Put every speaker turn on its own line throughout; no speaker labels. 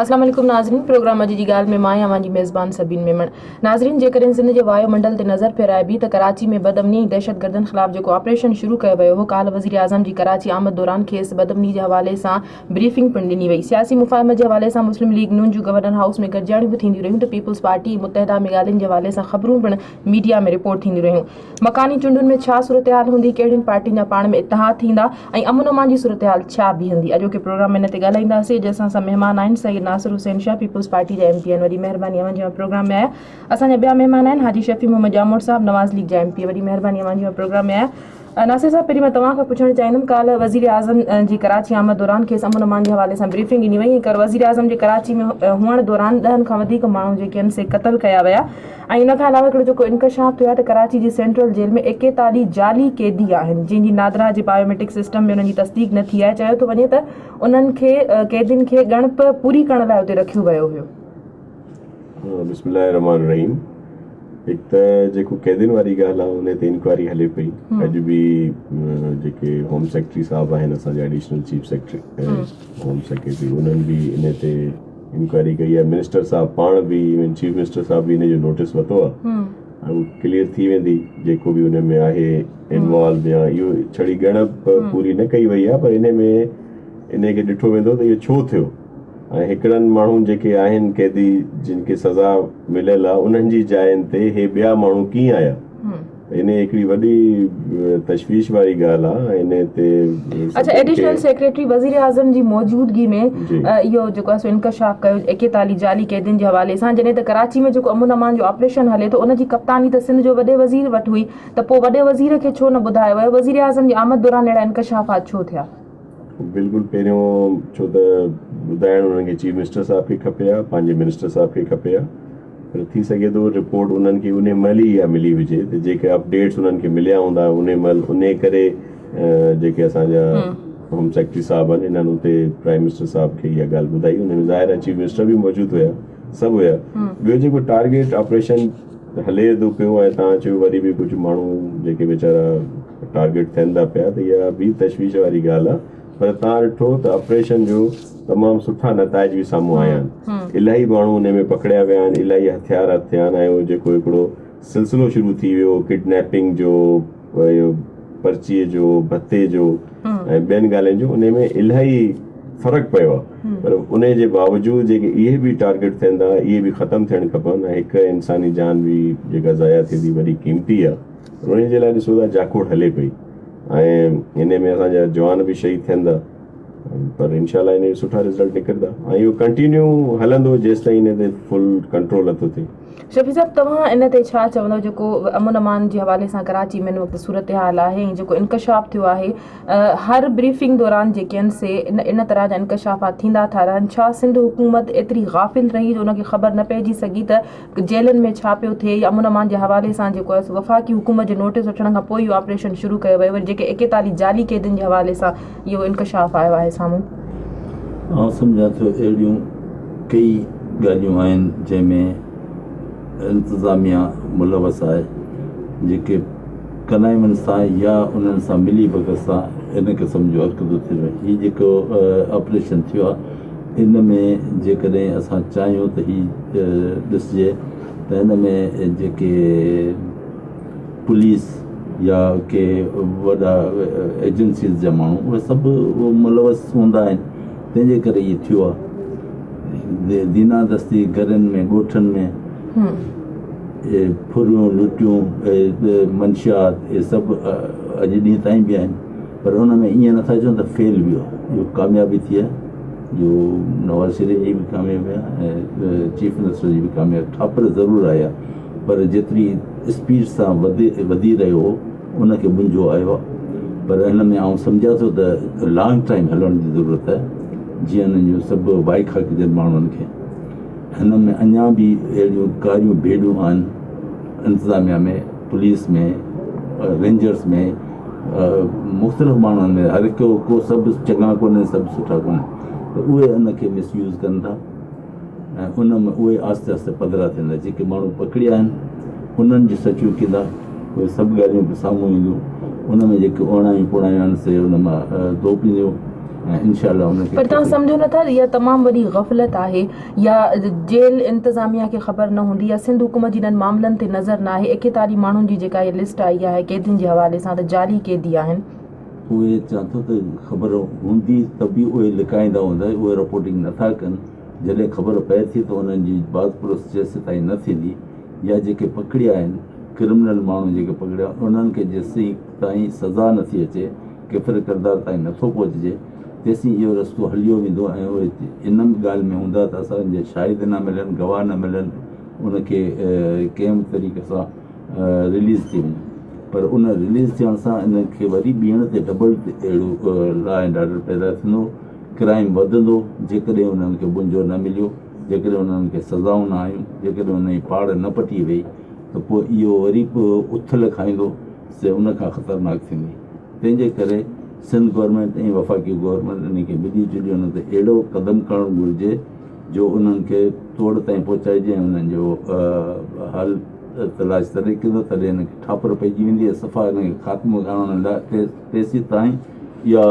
اسلام عليڪم ناظرين پروگرام اڄ جي ڳالهه ۾ مان آهيان اوهان جي ميزبان سبين ميمڻ. ناظرين جيڪڏهن سنڌ جي وايو منڊل تي نظر ڦيرائبي ته ڪراچي ۾ بدامني ۽ دهشتگردن خلاف جيڪو آپريشن شروع ڪيو ويو هو ڪالهه وزيراعظم جي ڪراچي آمد دوران کيس بدامني جي حوالي سان بريفنگ پڻ ڏني وئي سياسي مفاهمت جي حوالي سان مسلم ليگ نون جون گورنر هائوس ۾ گڏجاڻيون به ٿينديون رهيون ته پيپلز پارٽي ۽ متحده ۾ ڳالهين جي حوالي سان خبرون پڻ ميڊيا ۾ رپورٽ ٿينديون رهيون. مڪاني چونڊن ۾ ڇا صورتحال هوندي، ڪهڙين پارٽين جا پاڻ ۾ اتحاد ٿيندا ۽ امن امان جي صورتحال ڇا بيهندي؟ اڄوڪي پروگرام ۾ ان تي ڳالهائينداسين. اڄ اسان سان مهمان آهن سيد ناصر حسين شاهه پيپلز پارٽي جا ايم پي آهن. وڏي مهرباني اوهان جي اوهان پروگرام ۾ آيا. اسان جا ٻيا مهمان آهن حاجي شفيع محمد ڄاموٽ صاحب نواز ليگ جا ايم پي اي. وڏي مهرباني اوهان جي اوهان پروگرام ۾ آيا. ناصر صاحب پهرين مان توهان کان پڇڻ چاهيندم ڪالهه وزيراعظم جي ڪراچي آمد دوران کيس امن امان جي حوالي سان بريفنگ ڏني وئي ۽ وزيراعظم جي ڪراچي ۾ هئڻ دوران ڏهن کان وڌيڪ ماڻهو جيڪي آهن سي قتل ڪيا ويا ۽ ان کان علاوه هڪڙو جيڪو انڪشاف ٿيو آهي ته ڪراچي جي سينٽرل جيل ۾ ايڪيتاليهه جعلي قيدي آهن جنهن جي نادرا جي بايوميٽرڪ سسٽم ۾ انهن جي تصديق نه ٿي آهي چيو ٿو وڃي ته انهن کي قيدين کي ڳڻپ پوري ڪرڻ لاء اتي رکيو ويو هيو.
بسم الله الرحمٰن الرحيم هڪ ته جيڪو قيدين واري ڳالهه آهي ان تي انڪوائري هلي پئي اڄ به جيڪي هوم سيڪريٽري صاحب آهن اسان جا additional chief secretary home secretary انهن به ان تي انڪوائري ڪئي آهي منسٽر صاحب پاڻ به ايون چيف منسٽر صاحب به ان جو نوٽس ورتو آهي ۽ ڪليئر ٿي ويندي جيڪو به ان ۾ آهي انوالو يا اهو ڇڙي ڳڻپ پوري نه ڪئي وئي آهي پر ان ۾ ان کي ڏٺو ويندو ته اهو ڇو ٿيو ۽ هڪڙن ماڻهن جيڪي آهن قيدي جن کي سزا مليل آ انهن جي جاين تي هي ٻيا ماڻهو ڪيئن آيا ته انهي هڪڙي وڏي تشويش واري ڳالهه آ ۽ انهي تي
اڇا ايڊيشنل سيڪريٽري وزيراعظم جي موجودگي ۾ اهو جيڪو آهي سو انڪشاف ڪيو ايڪيتاليهه جعلي قيدين جي حوالي سان جڏهن ته ڪراچي ۾ جيڪو امن امان جو آپريشن هلي ٿو ان جي ڪپتاني ته سنڌ جو وڏي وزير وٽ هئي ته پوء وڏي وزير کي ڇو نه ٻڌايو ويو وزيراعظم جي آمد دوران اهڙا انڪشافات ڇو ٿيا؟
بلڪل پهريون ڇو ته ٻڌائڻ انهن کي چيف منسٽر صاحب کي کپي ها پنهنجي منسٽر صاحب کي کپي ها پر ٿي سگهي ٿو رپورٽ انهن کي انهي مهل ئي اها ملي هجي ته جيڪي اپڊيٽس انهن کي مليا هوندا انهي مهل انهي ڪري جيڪي اسان جا هوم سيڪريٽري صاحب آهن انهن اتي پرائم منسٽر صاحب کي اها ڳالهه ٻڌائي ان ۾ ظاهر آهي چيف منسٽر به موجود هيا سڀ هيا ٻيو جيڪو ٽارگيٽ آپريشن هلي ٿو پيو ۽ توهان چيو وري به ڪجهه ماڻهو جيڪي ويچارا ٽارگيٽ ٿين ٿا پيا ته اها به تشويش واري ڳالهه آهي پر توهان ڏٺو ته آپريشن جو تمام سٺا نتائج به سامهون آيا آهن الاهي ماڻهو ان ۾ پڪڙيا ويا آهن الاهي هٿيار هٿ ٿيا آهن ۽ جيڪو هڪڙو سلسلو شروع ٿي ويو ڪڊنيپنگ جو اهو پرچي جو ڀتي جو ۽ ٻين ڳالهين جو ان ۾ الاهي فرق پيو آهي پر ان جي باوجود جيڪي اهي به ٽارگيٽ ٿين ٿا اهي به ختم ٿيڻ کپن ۽ هڪ انساني جان به جيڪا ضايع ٿئي ٿي وڏي قيمتي آهي پر ان جي لاء ڏسو ته جاکوڙ هلي پئي ۽ ان ۾ اسان جا جوان به شهيد ٿين ٿا پر انشاء الله ان سٺا رزلٽ نڪرندا ۽ اهو ڪنٽينيو هلندو جيستائين ان تي فل ڪنٽرول نٿو ٿئي.
شفيع صاحب توهان ان تي ڇا چوندو جيڪو امن امان جي حوالي سان ڪراچي ۾ هن وقت صورتحال آهي ۽ جيڪو انڪشاف ٿيو آهي هر بريفنگ دوران جيڪي آهن سي ان طرح جا انڪشافات ٿيندا ٿا رهن ڇا سنڌ حڪومت ايتري غافل رهي جو ان کي خبر نه پئجي سگهي ته جيلن ۾ ڇا پيو ٿئي يا امن امان جي حوالي سان جيڪو آهي وفاقي حڪومت جو نوٽيس وٺڻ کان پوء اهو آپريشن شروع ڪيو ويو وري جيڪي ايڪيتاليهه جعلي قيدين جي حوالي سان اهو انڪشاف آيو آهي سامهون.
آئون سمجهان ٿو اهڙيون ڪيئي ڳالهيون آهن جنهن ۾ انتظاميا ملوث آهي جيڪي ڪنائمن سان يا انهن سان ملي ڀڳت سان ان قسم جو حرڪتون ٿيون هي جيڪو آپريشن ٿيو آهي ان ۾ جيڪڏهن اسان چاهيون ته هي ڏسجي ته هن ۾ جيڪي پوليس يا ڪي وڏا ايجنسيز جا ماڻهو اهي سڀ ملوث هوندا آهن تنهن جي ڪري اهي ٿيو آهي دينا دستي گهرن ۾ ڳوٺن ۾ اهي ڦريون لٽيون منشيات اهي سڀ اڄ ڏينهن تائين به آهن پر ان ۾ ائين نٿا چون ته فيل ويو اهو ڪاميابي ٿي آهي جو نواز شريف جي به ڪاميابي آهي ۽ چيف منسٽر جي به ڪاميابي ٺاپر ضرور آيا پر جيتري اسپيڊ سان وڌي وڌي رهيو هو ان کي ٻنجو آيو آهي پر هن ۾ آئون سمجهان ٿو ته لانگ ٽائيم هلڻ جي ضرورت آهي جيئن انهن جون سڀ وائکا ڪجن ماڻهن کي هن ۾ اڃا به اهڙيون ڪاريون ڀيڙيون آهن انتظاميا ۾ پوليس ۾ رينجرس ۾ مختلف ماڻهن ۾ هر هڪ ڪو سڀ چڱا ڪونهن سڀ سٺا ڪونهن ته اهي ان کي مس يوز ڪن ٿا ۽ ان ۾ اهي آهستي آهستي پڌرا ٿيندا جيڪي ماڻهو پڪڙيا آهن انهن جون سچيون ڪندا اهي سڀ ڳالهيون به سامهون اينديون ان ۾ جيڪي اوڻايون پوڻايون آهن سي ان مان ڌوپ اينديون. ۽ انشاء الله ان کي
پر توهان سمجهو نٿا اها تمام وڏي غفلت آهي يا جيل انتظاميا کي خبر نه هوندي يا سنڌ حڪومت جي انهن معاملن تي نظر ناهي ايڪيتاليهه ماڻهن جي جيڪا هي لسٽ آئي آهي قيدين جي حوالي سان ته جعلي قيدي آهن.
اهي چوان ٿو ته خبر هوندي ته به اهي لڪائيندا هوندا اهي رپورٽنگ نٿا ڪن جڏهن خبر پئي ٿي ته انهن جي باز پرس جيسيتائين نه ٿيندي يا جيڪي پڪڙيا آهن ڪرمنل ماڻهو جيڪي پڪڙيا انهن کي جيسين تائين سزا نٿي اچي ڪيفر ڪردار تائين نٿو پهچجي تيسين اهو رستو هليو ويندو ۽ اهي ان ڳالهه ۾ هوندا ته اسان جا شاهد نه ملن گواهه نه ملن ان کي ڪنهن به طريقي سان رليز ٿي وڃي پر ان رليز ٿيڻ سان ان کي وري ٻيڻ تي ڊبل اهڙو لا اينڊ آرڊر پيدا ٿيندو ڪرائم وڌندو جيڪڏهن انهن کي ٻنجو نه مليو جيڪڏهن انهن کي سزائون نه آيون، جيڪڏهن انهن جي پاڙ نه پٽي وئي ته پوء اهو وري به اٿل کائيندو سي ان کان خطرناڪ ٿيندي. تنهن جي ڪري سنڌ گورنمينٽ ۽ وفاقي گورنمينٽ انهن کي ملي جلي انهن تي اهڙو قدم کڻڻ گهرجي جو انهن کي توڙ تائين پهچائجي ۽ انهن جو حل تلاش تڏهن ڪندو تڏهن انهن کي ٺاپر پئجي ويندي ۽ صفا انهن کي خاتمو آڻڻ لاء تيسيتائين اها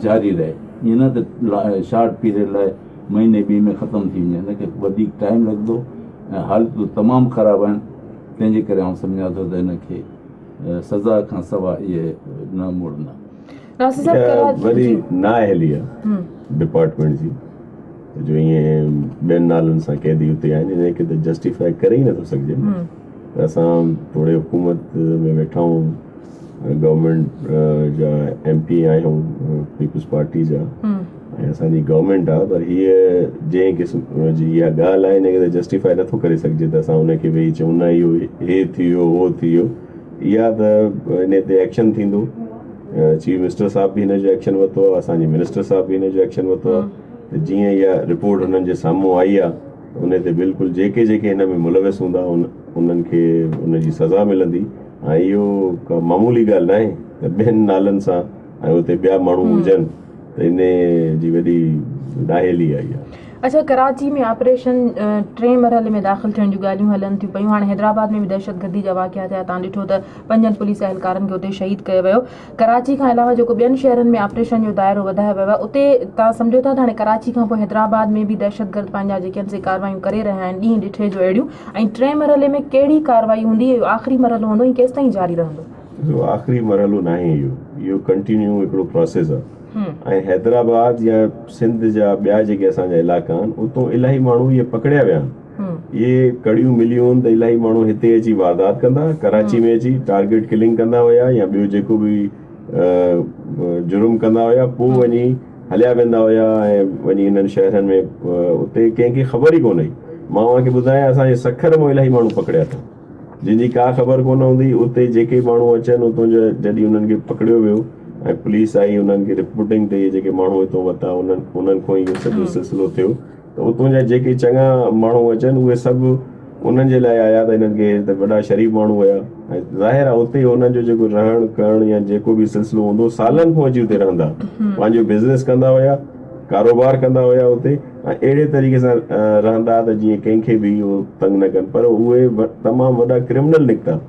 جاري رهي ائين نه ته شارٽ پيريڊ لاء مهيني ٻي ۾ ختم ٿي وڃي هن کي وڌيڪ ٽائيم لڳندو ۽ حالتون تمام خراب آهن تنهن جي ڪري آئون سمجهان ٿو ته هن کي سزا کان سوا اهي نه موڙندا.
ناصر صاحب ڪراچي
وڏي نااهلي آهي ڊپارٽمينٽ جي جو ائين ٻين نالن سان قيدي اتي آهن ان کي ته جسٽيفائي ڪري ئي نٿو سگهجي نه اسان توڙي حڪومت ۾ ويٺا آهيون گورنمينٽ جا ايم پي آهيون پيپلز پارٽي جا ۽ اسان جي گورنمينٽ آ پر هيء جنهن قسم جي اها ڳالهه آهي ان کي ته جسٽيفائي نٿو ڪري سگهجي ته اسان ان کي ويهي چئون نه اهو هي ٿي ويو هو ٿي ويو اها ته ان تي ايڪشن ٿيندو چيف منسٽر صاحب به هن جو ايڪشن ورتو آهي اسان جي منسٽر صاحب به هن جو ايڪشن ورتو آهي ته جيئن اها رپورٽ هنن جي سامهون آئي آهي ان تي بلڪل جيڪي جيڪي هن ۾ ملوث هوندا انهن کي ان جي سزا ملندي ۽ اهو ڪا معمولي ڳالهه ناهي ته ٻين نالن سان ۽ اتي ٻيا ماڻهو هجن ته ان جي وڏي نااهلي آئي آهي.
اڇا ڪراچي ۾ آپريشن ٽئين مرحلي ۾ داخل ٿيڻ جون ڳالهيون هلن ٿيون پيون هاڻي حيدرآباد ۾ به دهشتگردي جا واقعا ٿيا تان ڏٺو ته پنجن پوليس اهلڪارن کي اتي شهيد ڪيو ويو ڪراچي کان علاوه جيڪو ٻين شهرن ۾ آپريشن جو دائرو وڌايو ويو آهي اتي تان سمجهو ٿا ته هاڻي ڪراچي کان پوء حيدرآباد ۾ به دهشتگرد پنهنجا جيڪي آهن سي ڪاروايون ڪري رهيا آهن ڏينهن ڏٺي جو اهڙيون ۽ ٽئين مرحلي ۾ ڪهڙي ڪارروائي هوندي اهو آخري مرحلو هوندو ۽ ڪيستائين جاري رهندو.
اهو آخري مرحلو ناهي اهو اهو ڪنٽينيو هڪڙو پراسيس آهي ۽ حيدرآباد يا سنڌ جا ٻيا جيڪي اسان جا علائقا آهن اتو الاهي ماڻهو اهي پڪڙيا ويا آهن اهي ڪڙيون مليون آهن ته الاهي ماڻهو هتي اچي واردات ڪندا ڪراچي ۾ اچي ٽارگيٽ ڪلنگ ڪندا هيا يا ٻيو جيڪو به جرم ڪندا هيا پوء وڃي هليا ويندا هيا ۽ وڃي انهن شهرن ۾ اتي ڪنهن کي خبر ئي ڪونه هئي مان اوهان کي ٻڌايان اسان جي سکر مان الاهي ماڻهو پڪڙيا اٿن جن جي ڪا خبر ڪونه هوندي اتي جيڪي ماڻهو اچن اتون جا جڏهن انهن کي پڪڙيو ويو ۽ پوليس آئي انهن کي رپورٽنگ تي جيڪي ماڻهو اتون وتا انهن انهن کان اهو سڄو سلسلو ٿيو ته اتون جا جيڪي چڱا ماڻهو اچن اهي سڀ انهن جي لاء آيا ته انهن کي ته وڏا شريف ماڻهو هيا ۽ ظاهر آهي اتي انهن جو جيڪو رهڻ ڪرڻ يا جيڪو به سلسلو هوندو سالن کان اچي اتي رهندا پنهنجو بزنس ڪندا هيا ڪاروبار ڪندا هيا اتي ۽ اهڙي طريقي سان رهندا ته جيئن ڪنهن کي به اهو تنگ نه ڪن پر اهي تمام وڏا ڪرمنل نڪتا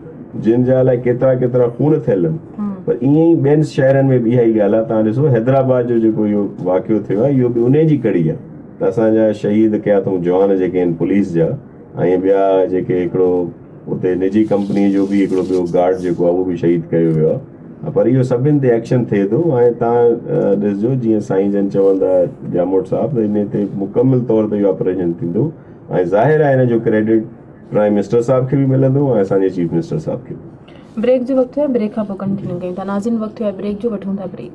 جن جا الائي ڪيترا ڪيترا خون ٿيل آهن پر ائين ئي ٻين شهرن ۾ به اها ئي ڳالهه آهي تان ڏسو حيدرآباد جو جيڪو اهو واقعو ٿيو آهي اهو به انهي جي ڪڙي آهي ته اسان جا شهيد ڪيا اٿئون جوان جيڪي آهن پوليس جا ۽ ٻيا جيڪي هڪڙو اتي نجي ڪمپني جو به هڪڙو ٻيو گارڊ جيڪو آهي اهو به شهيد ڪيو ويو آهي پر اهو سڀن تي ايڪشن ٿئي ٿو ۽ تان ڏسجو جيئن سائين جن چون ٿا ڄاموٽ صاحب ته ان تي مڪمل طور تي اهو آپريشن ٿيندو ۽ ظاهر آهي ان جو ڪريڊٽ پرائم منسٽر صاحب کي به ملندو ۽ اسان جي چيف منسٽر صاحب کي به.
بريڪ جو وقت ٿيو آهي بريڪ کان پوء ڪنٽينيو ڪيون ٿا ناظرين وقت ٿيو آهي بريڪ جو وٺون ٿا بريڪ.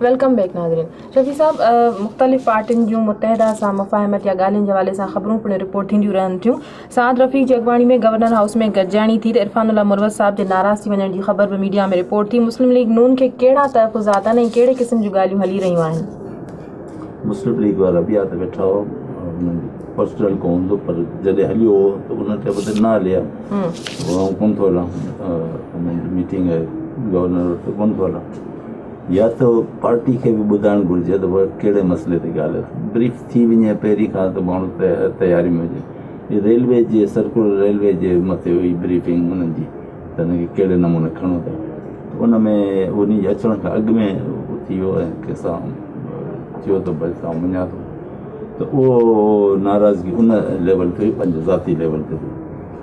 Welcome back ناظرين شفيع صاحب مختلف پارٽين جون متحده سان مفاهمت يا ڳالهين جي حوالي سان خبرون پڻ رپورٽ ٿينديون رهن ٿيون سعد رفيق جي اڳواڻي ۾ گورنر هائوس ۾ گڏجاڻي ٿي ته عرفان الله مروت صاحب جي ناراض ٿي وڃڻ جي خبر به ميڊيا ۾ رپورٽ ٿي مسلم ليگ نون کي ڪهڙا تحفظات آهن ۽ ڪهڙي قسم جون ڳالهيون هلي رهيون آهن
مسلم ليگ وارا ٻيا ته ويٺا هئا انهن جي. پرسنل ڪو هوندو پر جڏهن هليو هو ته ان ٽائيم تي نه هلي ها. آئون ڪونه ٿو هلان ميٽنگ آهي گورنر وٽ ڪونه ٿو هلان. يا ته پارٽي کي به ٻڌائڻ گهرجي ته ڀاء ڪهڙي مسئلي تي ڳالهه بريف ٿي وڃي پهرين کان ته ماڻهو تياري ۾ هجي. ريلوي جي سرڪولر ريلوي جي مٿي هئي بريفنگ انهن جي ته هن کي ڪهڙي نموني کڻو ٿا ته ان ۾ ان جي اچڻ کان اڳ ۾ ٿي ويو ۽ ڪنهن سان ٿيو ته ڀاء سان وڃان ٿو ته اهو ناراضگي ان ليول تي هئي پنهنجي ذاتي ليول تي هئي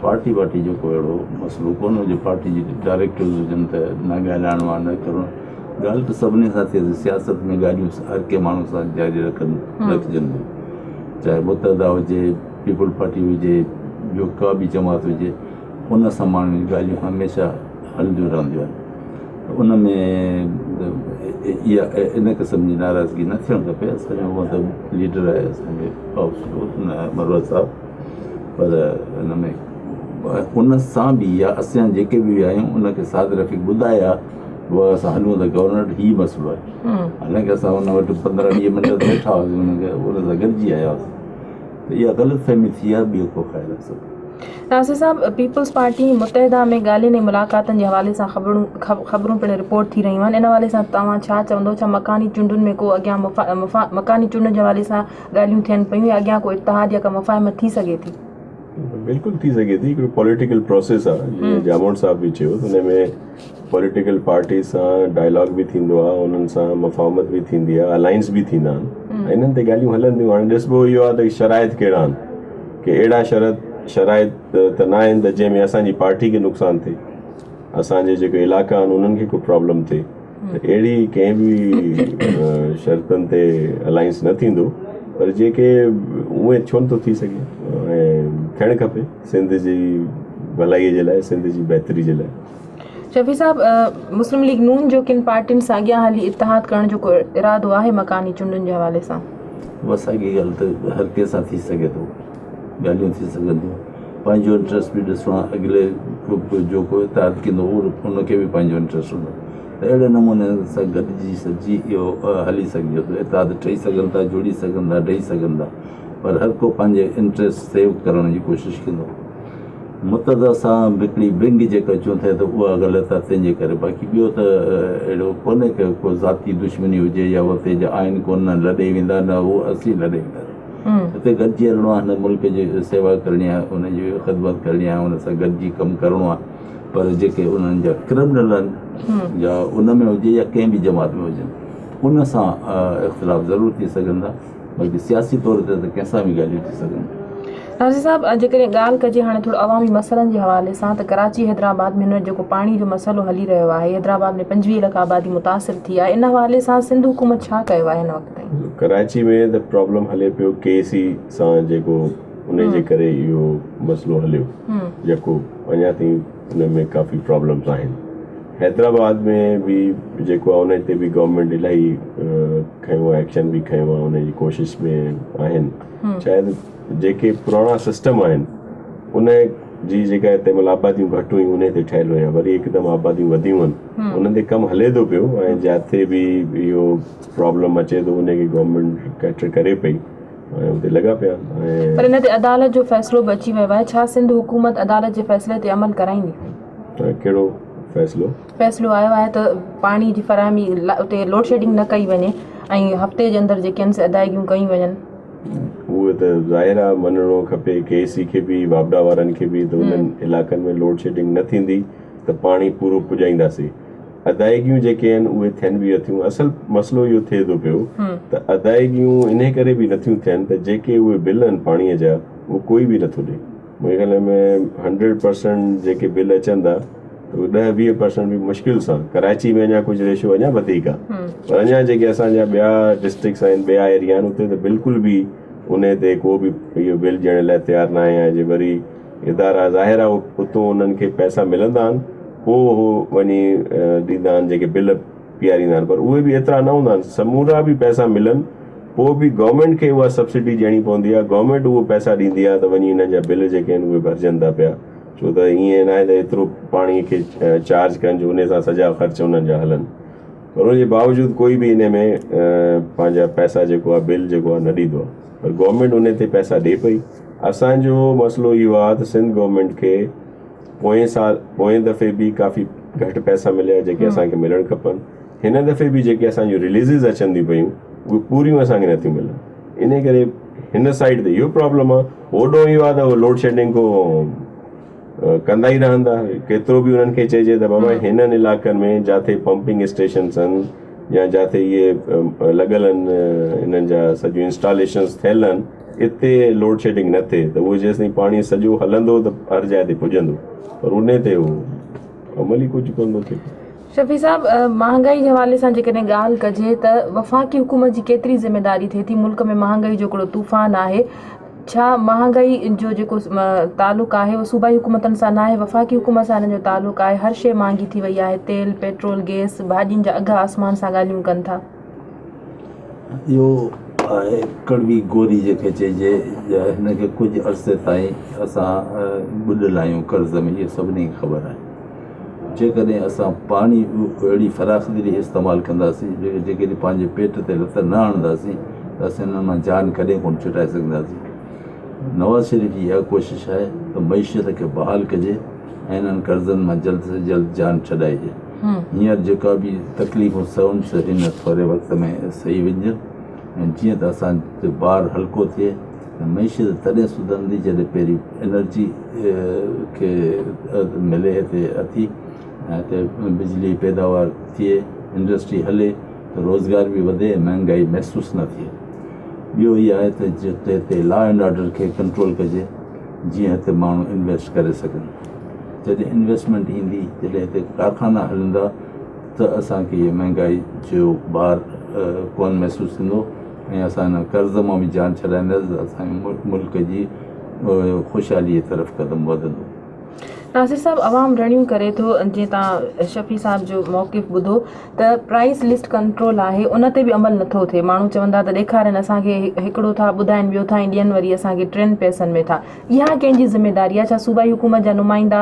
پارٽي وارٽي جو ڪو اهڙو مسئلو ڪونه هجي پارٽي جي ڊائريڪٽرز هجن ته نه ڳالهائڻو آهي نه ڪرڻو ڳالهه ته سڀني سان ٿئي ٿي سياست ۾ ڳالهيون هر ڪنهن ماڻهو سان جاري رکن رکجن ٿيون چاهي متحده هجي پيپلز پارٽي هجي ٻيو ڪا به جماعت هجي ان سان ماڻهن جون ڳالهيون هميشه هلنديون رهنديون آهن ته ان ۾ اها ان قسم جي ناراضگي نه ٿيڻ کپي اسان جو هونء ته ليڊر آهي اسان جي مروت صاحب پر ان ۾ ان سان به يا اسان جيڪي به ويا آهيون ان کي سعد رفيق ٻڌائي ها اها اسان هلون ته گورنر وٽ هي مسئلو آهي حالانڪه اسان ان وٽ 15 20 منٽ ويٺا هئاسين ان کي ان سان گڏجي آيا هئاسين ته اها غلط فهمي ٿي آهي ٻيو ڪو خيال آهي سڀ.
ناصر صاحب پيپلز پارٽي متحده ۾ ڳالهين ۽ ملاقاتن جي حوالي سان خبرون خبرون پڻ رپورٽ ٿي رهيون آهن ان حوالي سان توهان ڇا چوندو ڇا مڪاني چونڊن ۾ ڪو اڳيان مڪاني چونڊن جي حوالي سان ڳالهيون ٿين پيون يا اڳيان ڪو اتحاد يا ڪا مفاهمت ٿي سگهي ٿي؟
بلڪل ٿي سگهي ٿي هڪڙو پوليٽيڪل پروسيس آهي جيئن ڄاموٽ صاحب به چيو ته ان ۾ پوليٽيڪل پارٽي سان ڊائلاگ به ٿيندو آهي انهن سان مفاهمت به ٿيندي آهي الائنس به ٿيندا آهن انهن تي ڳالهيون هلنديون هاڻي ڏسبو اهو آهي ته شرائط ڪهڙا آهن ڪي اهڙا شرط شرائط ته نه آهن ته جنهن ۾ اسان جي پارٽي کي نقصان ٿئي اسان جي جيڪي علائقا آهن انهن کي ڪو پرابلم ٿئي ته اهڙي ڪنهن به شرطن تي الائنس نه ٿيندو پر جيڪي اونئي ڇو نٿو ٿي سگهي ۽ ٿيڻ کپي سنڌ جي ڀلائي جي لاء سنڌ جي بهتري جي لاء.
شفيع صاحب مسلم ليگ نون جو ڪن پارٽين سان اڳيان هلي اتحاد ڪرڻ جو ڪو ارادو آهي مڪاني چونڊن جي حوالي سان؟
اها ساڳي ڳالهه ته هر ڪنهن سان ٿي سگهي ٿو ڳالهيون ٿي سگهن ٿيون پنهنجو انٽرسٽ به ڏسڻو آهي اڳلي جو ڪو اتحاد ڪندو ان کي به پنهنجو انٽرسٽ هوندو ته اهڙي نموني سان گڏجي سڏجي اهو هلي سگهجي ٿو اتحاد ٺهي سگهن ٿا جڙي سگهن ٿا ڊهي سگهن ٿا پر هر ڪو پنهنجي انٽرسٽ سيو ڪرڻ جي ڪوشش ڪندو متحده سان به هڪڙي ونگ جيڪا چون ٿا ته اها غلط آهي تنهن جي ڪري باقي ٻيو ته اهڙو ڪونهي ڪه ڪو ذاتي دشمني هجي يا اتي جا آهن ڪونه نه لڏي ويندا نه هو اسين لڏي ويندا هتي گڏجي هلڻو آهي هن ملڪ جي سيوا ڪرڻي آهي ان جي خدمت ڪرڻي آهي ان سان گڏجي ڪم ڪرڻو آهي پر جيڪي انهن جا ڪرمنل آهن يا ان ۾ هجي يا ڪنهن به جماعت ۾ هجن ان سان اختلاف ضرور ٿي سگهن ٿا باقي سياسي طور تي ته ڪنهن سان به ڳالهيون ٿي سگهن ٿيون.
ناظر صاحب جيڪڏهن ڳالهه ڪجي هاڻي ٿورو عوامي مسئلن جي حوالي سان ته ڪراچي حيدرآباد ۾ هن وقت جيڪو پاڻي جو مسئلو هلي رهيو آهي حيدرآباد ۾ 25 لک آبادي متاثر ٿي آهي ان حوالي سان سنڌ حڪومت ڇا ڪيو آهي هن وقت تائين؟
ڪراچي ۾ ته پرابلم هلي پيو ڪي سي سان جيڪو ان جي ڪري اهو مسئلو هليو جيڪو اڃا تائين ان ۾ ڪافي پرابلمس آهن حيدرآباد ۾ به جيڪو آهي ان تي به گورنمينٽ الاهي کنيو آهي ايڪشن به کنيو آهي ان جي ڪوشش ۾ آهن شايد جيڪي پراڻا سسٽم آهن ان جي جيڪا تنهن مهل آباديون گهٽ هيون ان تي ٺهيل هيا وري هڪدم آباديون وڌيون آهن انهن تي ڪم هلي ٿو پيو ۽ جاٿي به اهو پرابلم اچي ٿو ان کي گورنمينٽ ڪيٽر ڪري پئي ۽ اتي لڳا پيا آهن
پر ان تي عدالت جو فيصلو به اچي ويو آهي ڇا سنڌ حڪومت عدالت جي فيصلي تي عمل ڪرائيندي؟
ڪهڙو فيصلو؟
فيصلو آيو آهي ته پاڻي جي فراهمي اتي لوڊشيڊنگ نه ڪئي وڃي ۽ هفتي جي اندر جيڪي آهن سي ادائيگيون ڪيون وڃن.
اهو ته ظاهر آهي مڃڻو کپي ڪي سي کي به واپڊا وارن کي به ته انهن علائقن ۾ لوڊشيڊنگ نه ٿيندي ته پاڻي پورو پڄائينداسين ادائيگيون جيڪي آهن اهي ٿين به اٿيون اصل مسئلو اهو ٿئي ٿو پيو ته ادائيگيون انهي ڪري به نٿيون ٿين ته جيڪي اهي بل آهن پاڻي جا اهو ڪوئي به نٿو ڏي منهنجي خيال ۾ هنڊريڊ پرسنٽ جيڪي بل اچن ٿا ته اهي ڏهه 20 پرسنٽ به مشڪل سان ڪراچي ۾ اڃا ڪجهه ريشو اڃا وڌيڪ آهي پر اڃا جيڪي اسان جا ٻيا ڊسٽرڪس آهن ٻيا ايريا آهن اتي ته بلڪل به ان تي ڪو به اهو بل ڏيڻ لاء تيار نه آهي ۽ جي وري ادارا ظاهر آهي اتو انهن کي پئسا ملندا آهن پوء هو وڃي ڏيندا آهن جيڪي بل پياريندا آهن پر اهي به ايترا نه هوندا آهن سمورا به پئسا ملن پوء به گورنمينٽ کي اها سبسڊي ڏيڻي پوندي آهي گورنمينٽ اهو پئسا ڏيندي آهي ته وڃي انهن جا بل جيڪي آهن اهي ڀرجن ٿا پيا ڇو ته ائين ناهي ته ايترو پاڻي کي چارج ڪن جو ان سان سڄا خرچ انهن جا هلن. پر ان جي باوجود ڪوئي به ان ۾ پنهنجا پئسا جيڪو آهي بل جيڪو آهي نه ڏيندو آهي پر گورنمينٽ ان تي پئسا ڏي پئي. اسان جو مسئلو اهو آهي ته سنڌ گورنمينٽ کي پوئين سال پوئين دفعي به ڪافي گهٽ پئسا مليا جيڪي اسان کي ملڻ کپن. هن دفعي به جيڪي اسان جون رليزز اچن ٿيون پيون اهي پوريون اسان کي نٿيون ملن. ان ڪري هن سائيڊ تي اهو پرابلم آهي. هوڏو اهو آهي ته لوڊ شيڊنگ کو ڪندا ئي رهندا. ڪيترو به انهن کي چئجي ته بابا هنن علائقن ۾ جاٿي پمپنگ اسٽيشنس آهن يا جاٿي اهي لڳل آهن انهن جا سڄيون انسٽاليشنس ٿيل آهن اتي لوڊ شيڊنگ نه ٿئي ته اهو جيستائين پاڻي سڄو هلندو ته هر جاء تي پڄندو پر ان تي اهو عمل ئي ڪجهه ڪونه ٿو ٿئي.
شفيع صاحب مهانگائي جي حوالي سان جيڪڏهن ڳالهه ڪجي ته وفاقي حڪومت جي ڪيتري ذميواري ٿئي ٿي ملڪ ۾ مهانگائي جو هڪڙو طوفان آهي ڇا مهانگائي جو جيڪو تعلق آهي اهو صوبائي حڪومتن سان ناهي وفاقي حڪومت سان ان جو تعلق آهي هر شيء مهانگي ٿي وئي آهي تيل پيٽرول گئس ڀاڄين جا اگهه آسمان سان ڳالهيون ڪن ٿا.
اهو آهي ڪڙوي گوري جنهن کي چئجي هن کي ڪجهه عرصي تائين اسان ٻڏل آهيون قرض ۾ اهو سڀني کي خبر آهي. جيڪڏهن اسان پاڻي اهڙي فراخدلي استعمال ڪنداسين، جيڪڏهن پنهنجي پيٽ تي لت نه هڻنداسين ته اسين انهن مان جان ڪڏهن ڪونه ڇٽائي سگهنداسين. نواز شريف جي اها ڪوشش آهي ته معيشت کي بحال ڪجي ۽ انهن قرضن مان جلد سان جلد جان ڇڏائجي. هينئر جيڪا به تڪليفون سهن سي هن ٿوري وقت ۾ سهي وڃجن ۽ جيئن ته اسان تي بار هلڪو ٿئي. معيشت تڏهن سڌرندي جڏهن پهرين انرجي کي ملي هتي اٿي ۽ هتي بجلي پيداوار ٿئي انڊسٽري هلي ته روزگار به وڌي ۽ مهانگائي محسوس نه ٿئي ٻيو هي آهي ته جتي هتي لا اينڊ آرڊر کي ڪنٽرول ڪجي جيئن هتي ماڻهو انويسٽ ڪري سگهن جڏهن انويسٽمينٽ ايندي جڏهن هتي ڪارخانا هلندا ته اسان کي هي مهانگائي جو بار ڪونه محسوس ٿيندو ۽ اسان هن قرض مان به جان ڇڏائينداسين ته اسان جي ملڪ جي خوشحالي جي طرف قدم وڌندو.
ناصر صاحب عوام رڙيون ڪري ٿو جيئن توهان شفيع صاحب جو موقف ٻڌو ته پرائس لسٽ ڪنٽرول آهي ان تي به عمل نٿو ٿئي ماڻهو چون ٿا ته ڏيکارين اسان کي هڪڙو ٿا ٻڌائين ٻيو ٿا ۽ ڏين وري اسان کي ٽن پئسن ۾ ٿا اها ڪنهن جي ذميواري آهي ڇا صوبائي حڪومت جا نمائندا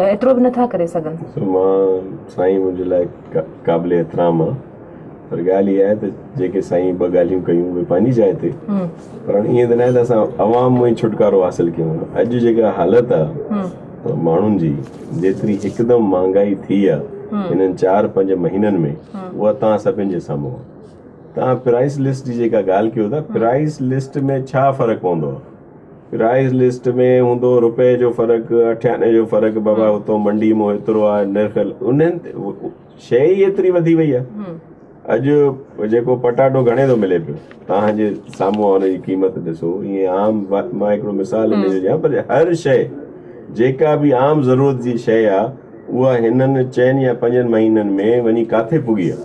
ايترو به نٿا ڪري سگهن.
مان سائين منهنجي لاء قابل احترام آ پر ڳالهه اها آهي ته جيڪي سائين ٻه ڳالهيون ڪيون اهي پنهنجي جاء تي پر هاڻي ائين ته ناهي ته اسان عوام مان ئي ڇوٽڪارو حاصل ڪيون. اڄ جيڪا حالت آ ماڻهن جي جيتري هڪدم مهانگائي ٿي آ هنن 4 5 مهينن ۾ اها توهان سڀن جي سامهون آ. توهان پرائس لسٽ جي جيڪا ڳالهه ڪيو ٿا پرائس لسٽ ۾ ڇا فرق پوندو آ؟ پرائس لسٽ ۾ هوندو روپئي جو فرق اٺياني جو فرق بابا اتو منڊي مون ايترو آ نرخ انهن شيء ئي ايتري وڌي وئي آ اڄ جيڪو پٽاٽو گهڻي ٿو ملي پيو توهان جي سامهون ان جي قيمت ڏسو ائين عام مان هڪڙو مثال ان جو ڏيان پر هر شيء جيڪا به عام ضرورت جي شيء آ اها هنن 4 يا 5 مهينن ۾ وڃي ڪاٿي پڳي آ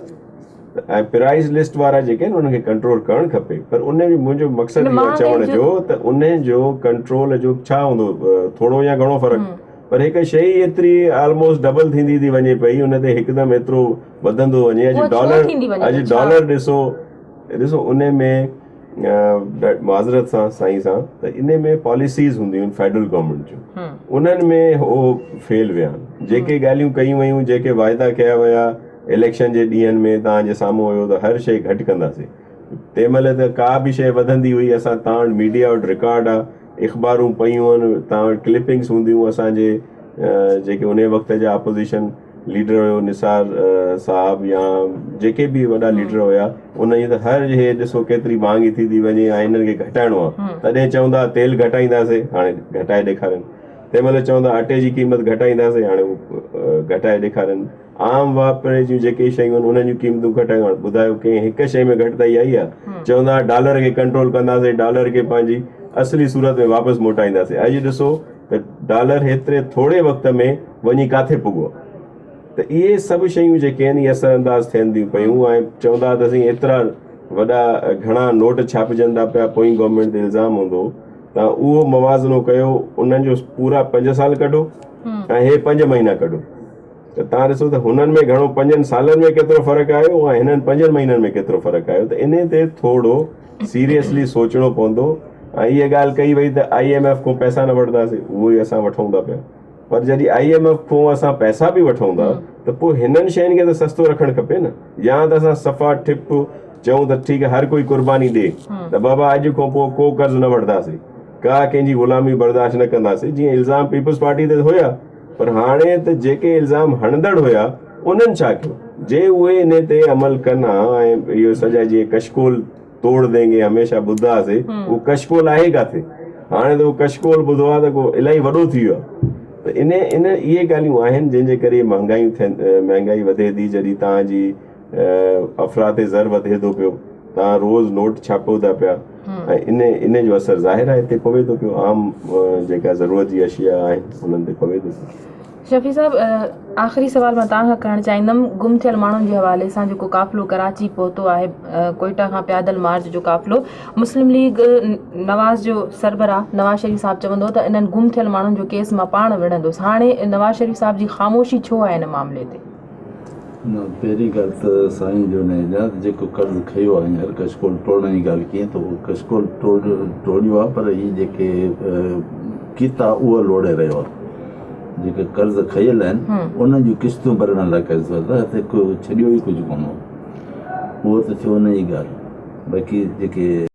۽ پرائز لسٽ وارا جيڪي آهن انهن کي ڪنٽرول ڪرڻ کپي پر ان جو منهنجو مقصد اهو چوڻ جو ته انهن جو ڪنٽرول جو ڇا هوندو ٿورو يا گهڻو فرق پر هڪ شيء ئي ايتري آلموسٽ ڊبل ٿيندي ٿي وڃي پئي ان تي هڪدم ايترو وڌندو وڃي اڄ ڊالر اڄ ڊالر ڏسو ڏسو ان ۾ معذرت سان سائين سان ته ان ۾ پاليسيز هونديون آهن فيڊرل گورنمينٽ جون انهن ۾ هو فيل ويا آهن جيڪي ڳالهيون ڪيون ويون جيڪي واعدا ڪيا ويا اليڪشن جي ڏينهن ۾ توهان جي سامهون هيو ته هر شيء گهٽ ڪنداسين تنهن مهل ته ڪا به شيء وڌندي هئي اسان توهان وٽ ميڊيا وٽ رڪارڊ آ اخبارون پيون آهن توهان وٽ ڪلپنگس هونديون اسان جي جيڪي ان وقت جا اپوزيشن ليڊر هيو نثار صاحب يا جيڪي به وڏا ليڊر هيا ان جي ته هر هي ڏسو ڪيتري مهانگي ٿي ٿي وڃي ۽ هنن کي گهٽائڻو آهي تڏهن چوندا تيل گهٽائينداسي هاڻي گهٽائي ڏيکارين تنهن مهل چوندا اٽي جي قيمت گهٽائينداسي هاڻي گهٽائي ڏيکارين عام واپري جون جيڪي شيون آهن انهن جون قيمتون گهٽايون هاڻي ٻڌايو ڪنهن هڪ شيء ۾ گهٽتائي آئي آهي چوندا ڊالر کي ڪنٽرول ڪنداسي ڊالر کي پنهنجي اصلي صورت ۾ واپس موٽائينداسي اڄ ڏسو ته ڊالر هيتري ٿوري وقت ۾ وڃي ڪاٿي پڳو آهي ته اهي سڀ شيون جيڪي آهن اهي اثر انداز ٿين ٿيون پيون ۽ چوندا ته اسين ايترا وڏا گهڻا نوٽ ڇاپجن ٿا پيا پوئين گورنمينٽ تي الزام هوندو ته اهو موازنو ڪيو انهن جو پورا 5 سال ڪڍو ۽ هي 5 مهينا ڪڍو ته توهان ڏسو ته هنن ۾ گهڻو 5 سالن ۾ ڪيترو فرق آيو ۽ هنن 5 مهينن ۾ ڪيترو فرق آيو ته انهي تي ٿورو سيريسلي سوچڻو پوندو ۽ اها ڳالهه ڪئي وئي ته I M F کان پئسا نه وٺنداسين اهو ئي اسان وٺون ٿا پيا. پر جڏهن I M F کان اسان پئسا به وٺون ٿا ته پوء هنن شين کي ته سستو رکڻ کپي نه يا ته اسان صفا ٺپ چئون ته ٺيڪ آهي هر ڪوئي قرباني ڏي ته بابا اڄ کان پوء ڪو قرض نه وٺنداسين ڪا ڪنهن جي غلامي برداشت نه ڪنداسين جيئن الزام پيپلز پارٽي تي هيا پر هاڻي ته جيڪي الزام هڻندڙ هيا انهن ڇا ڪيو جي اهي ان تي عمل ڪن ها ۽ اهو سڄا جيئن ڪشڪول توڙ دينگي هميشه ٻڌا سي اهو ڪشڪول آهي ڪاٿي هاڻي ته اهو ڪشڪول ٻڌو آهي ته ڪو الاهي وڏو ٿي ويو آهي ته ان ان اهي ڳالهيون آهن جنهن جي ڪري مهانگايون ٿين مهانگائي وڌي ٿي جڏهن توهان جي افراط زر وڌي ٿو پيو توهان روز نوٽ ڇاپيو ٿا پيا ۽ ان ان جو اثر ظاهر آهي هتي پوي ٿو پيو عام جيڪا ضرورت جي اشياء آهن انهن تي پوي ٿو پيو.
شفيع صاحب آخري سوال مان توهان کان ڪرڻ چاهيندم گم ٿيل ماڻهن جي حوالي سان جيڪو قافلو ڪراچي پهتو آهي ڪوئيٽا کان پيادل مارچ جو قافلو مسلم ليگ نواز جو سربراهه نواز شريف صاحب چوندو ته انهن گم ٿيل ماڻهن جو ڪيس مان پاڻ وڙهندس هاڻي نواز شريف صاحب جي خاموشي ڇو آهي ان معاملي تي؟
نه پهرين ڳالهه ته سائين جو نه اعجاز جيڪو قرض کنيو آهي هر ڪشڪول ٽوڙڻ جي ڳالهه ڪيئن ته اهو ڪشڪول ٽوڙ ٽوڙيو آهي پر هي جيڪي ڪيتا اهو لوڙي رهيو آهي جيڪي قرض کنيل آهن انهن جون قسطون ڀرڻ لاء قرض ورتو هتي ڇڏيو ئي ڪجهه ڪونه اهو ته ٿيو ان جي ڳالهه باقي جيڪي.